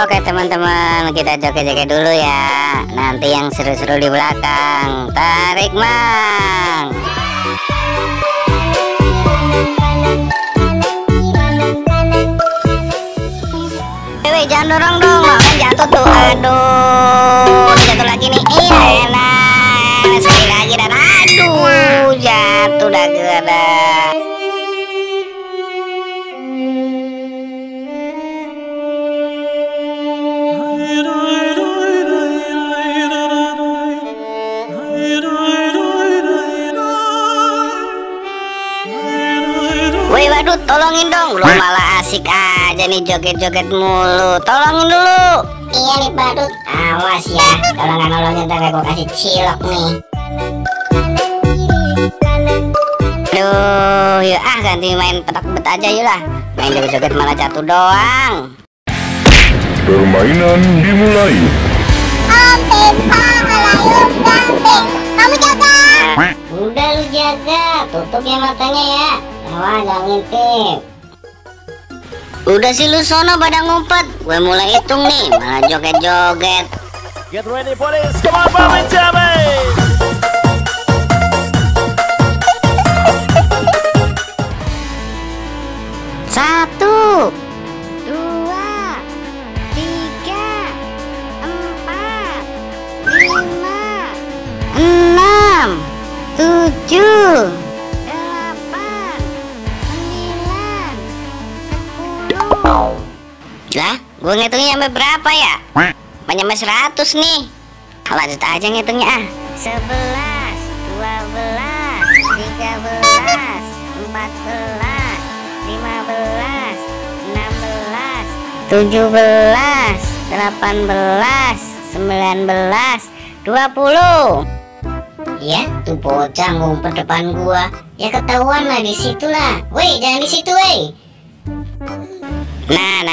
Oke teman-teman, kita joget-joget dulu ya. Nanti yang seru-seru di belakang. Tarik mang. Weh, jangan dorong dong, kan jatuh tuh. Aduh, jatuh lagi nih. Iya enak. Sekali lagi dan aduh, jatuh dah gue. Woi waduh, tolongin dong. Lu malah asik aja nih joget-joget mulu. Tolongin dulu. Iya nih Badut, awas ya. Kalau nggak nolongin ntar gue kasih cilok nih. Aduh, yuk ganti main petak umpet aja yuk lah. Main joget-joget malah jatuh doang. Permainan dimulai. Kamu jaga. Udah lu jaga, tutup ya matanya ya. Awas jangan ngintip. Udah sih lu sono pada ngumpet. Gue mulai hitung nih, malah joget-joget. Get ready for this. Come on, Bobby Jamie. Satu, dua, tiga, empat, lima, enam, tujuh, delapan, sembilan, 10. Lah, gue ngitungnya sampai berapa ya? Nyampe 100 nih. Lanjut aja ngitungnya ah. 11, 12, 13, 14, 15, 16, 17, 18, 19, 20. Ya, tuh bocah ngumpet depan gua. Ya ketahuan lah di situ lah. Woi, jangan di situ, woi. Nah.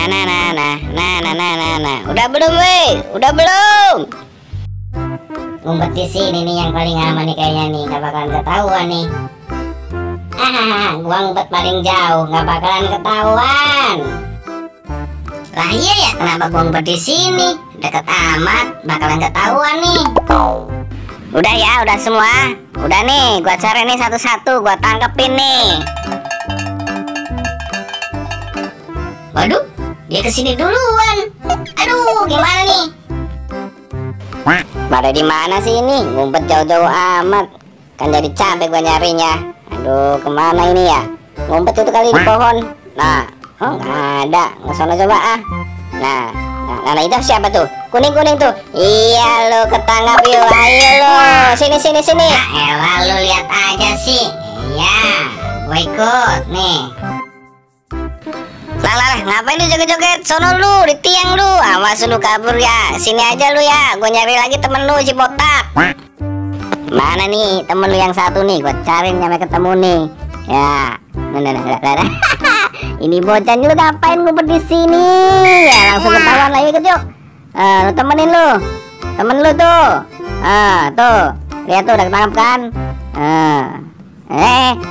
Udah belum, weh? Udah belum? Ngumpet di sini nih yang paling aman nih kayaknya nih, nggak bakalan ketahuan nih. Gua ngumpet paling jauh, nggak bakalan ketahuan. Lah iya ya, kenapa gua ngumpet di sini? Deket amat, bakalan ketahuan nih. Udah ya, udah semua. Udah nih, gua cari nih satu-satu, gua tangkepin nih. Waduh, dia kesini duluan. Aduh, gimana nih? Pada di mana sih ini? Ngumpet jauh-jauh amat. Kan jadi capek gua nyarinya. Aduh, kemana ini ya? Ngumpet itu kali di pohon. Nah, oh nggak ada. Ngesono coba ah. Nah, itu siapa tuh? Kuning-kuning tuh. Iya lo ketangkap yuk. Ayo lo. Sini. Ya elah, lu lihat aja sih. Iya, gue ikut nih. Lah, ngapain lu joget-joget? Sono lu, di tiang lu. Awas lu kabur ya. Sini aja lu ya. Gue nyari lagi temen lu si botak. Mana nih temen lu yang satu nih? Gue cari sampai ketemu nih. Ya. Nah. Ini bocah lu ngapain ngumpet di sini? Ya langsung ketahuan lagi ikut yuk. Lu temenin lu. Temen lu tuh. Tuh. Lihat tuh udah ketangkap kan?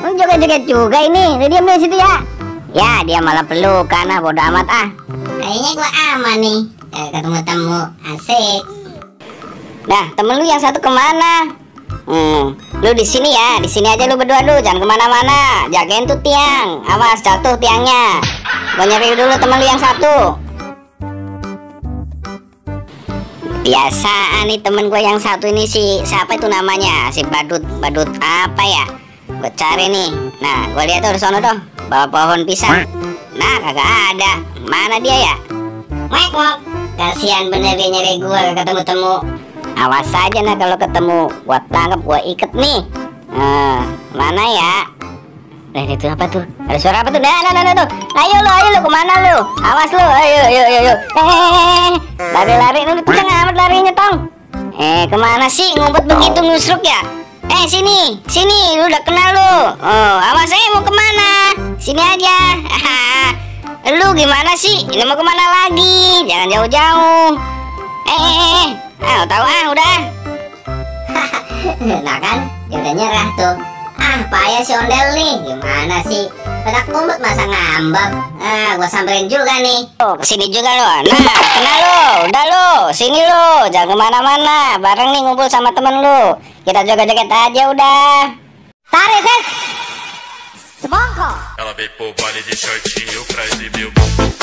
Lu joget-joget juga ini. Lu diam di situ ya. Ya dia malah pelukan ah, bodo amat ah. Kayaknya gua aman nih. Ketemu temu asik. Nah temen lu yang satu kemana? Lu di sini ya, di sini aja lu berdua lu, jangan kemana-mana. Jagain tuh tiang, awas jatuh tiangnya. Gua nyari dulu temen lu yang satu. Biasaan nih temen gue yang satu ini si siapa itu namanya? Si Badut apa ya? Gue cari nih. Nah, gue lihat tuh di sana tuh, bawah pohon pisang. Nah, kagak ada. Mana dia ya? Wek. Kasihan bener dia nyari gua gak ketemu-temu. Awas aja nah kalau ketemu, gua tangkap, gua iket nih. Mana ya? Itu apa tuh? Ada suara apa tuh? Nah tuh. Ayo lu kemana lu? Awas lu. Ayo. Lari lu tuh jangan amat larinya tong. Kemana sih ngumpet begitu ngusruk ya? Sini, lu udah kenal lu. Awas mau kemana? Sini aja. Lu gimana sih? Ini mau kemana lagi? Jangan jauh-jauh. Tahu udah. Nah kan, udah nyerah tuh. Payah si ondel nih. Gimana sih? Pedak umpet masa ngambek. Ah, gua samperin juga nih. Oh, kesini juga lo. Nah, kena lo. Udah lo, sini lo. Jangan kemana-mana. Bareng nih ngumpul sama temen lo. Kita joget-joget aja udah. Tarik, Ses. Semongko. Ela veio pro baile de shortinho pra exibir o bumbum.